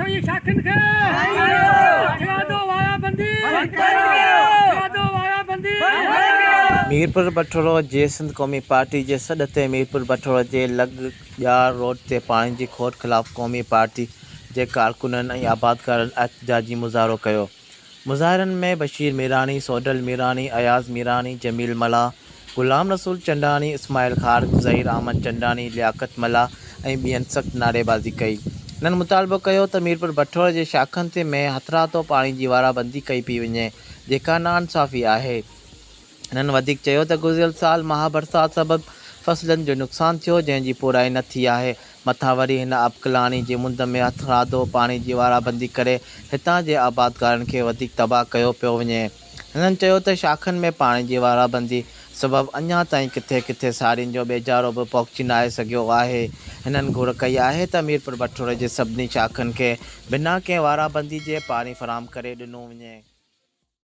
جتوئي شاخن کي هٿرادو وارا بندي هٿرادو وارا بندي. ميرپور بٺورو، جي سنڌ قومي پارٽي جي سڏ تي ميرپور بٺورو جي لڳ ڄار روڊ تي پاڻي جي کوٽ خلاف قومي پارٽي جي ڪارڪنن ۽ آبادگارن احتجاجي مظاهرو ڪيو. مظاهرن ۾ بشير ميراڻي، سوڍل ميراڻي، اياز ميراڻي، جميل ملاح، غلام رسول چنڊاڻي، اسماعيل خارڪ، ظهير احمد چنڊاڻي، لياقت ملاح ۽ ٻين سخت نعريبازي ڪئي. هنن مطالبو ڪيو ته ميرپور بٺوري جي شاخن تي ۾ هٿرادو پاڻي جي وارابندي ڪئي پئي وڃي جيڪا ناانصافي آهي. هنن وڌيڪ چيو ته گذريل سال مها برسات سبب فصلن جو نقصان ٿيو جنهن جي پورائي نه ٿي آهي مٿان وري هن آبڪلاڻي جي مند ۾ هٿرادو پاڻي جي وارابندي ڪري هتان جي آبادگارن کي وڌيڪ تباهه ڪيو پيو وڃي. هنن چيو ته شاخن ۾ پاڻي جي وارابندي سبب اڃا تائين ڪٿي ڪٿي سارين جو ٻيجارو به پوکجي ناهي سگهيو آهي. هنن گهر ڪئي آهي ته ميرپوربٺوري جي سڀني شاخن کي بنا ڪنهن وارابندي جي پاڻي فراهم ڪري ڏنو وڃي.